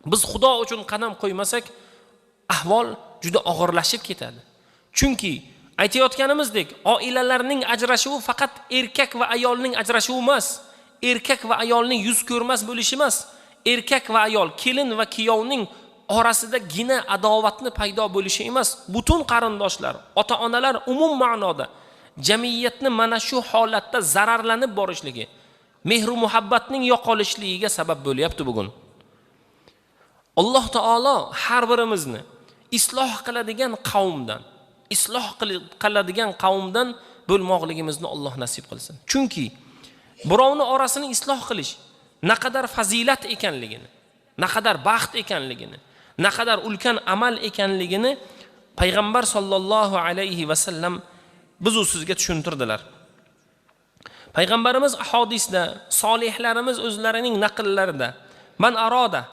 Biz Xudo uchun qadam qo'ymasak, ahvol juda og'irlashib ketadi. Chunki aytayotganimizdek, oilalarning ajrashuvi faqat erkak va ayolning ajrashuvi emas, erkak va ayolning yuz ko'rmas bo'lishi emas, erkak va ayol, kelin va kuyovning orasidagina adovatni paydo bo'lishi emas, butun qarindoshlar, ota-onalar, umum ma'noda jamiyatni mana shu holatda zararlanib borishligi, mehru muhabbatning yo'qolishligiga sabab bo'lyapti bugun. Alloh taolo har birimizni isloh qiladigan qavmdan, isloh qiladigan qavmdan bo'lmoqligimizni Alloh nasib qilsin. Chunki birovni orasini isloh qilish naqadar fazilat ekanligini, naqadar baxt ekanligini, naqadar ulkan amal ekanligini payg'ambar sollallohu alayhi vasallam bizu sizga tushuntirdilar. Payg'ambarimiz ahadisda, solihlarimiz o'zlarining naqllarida man aroda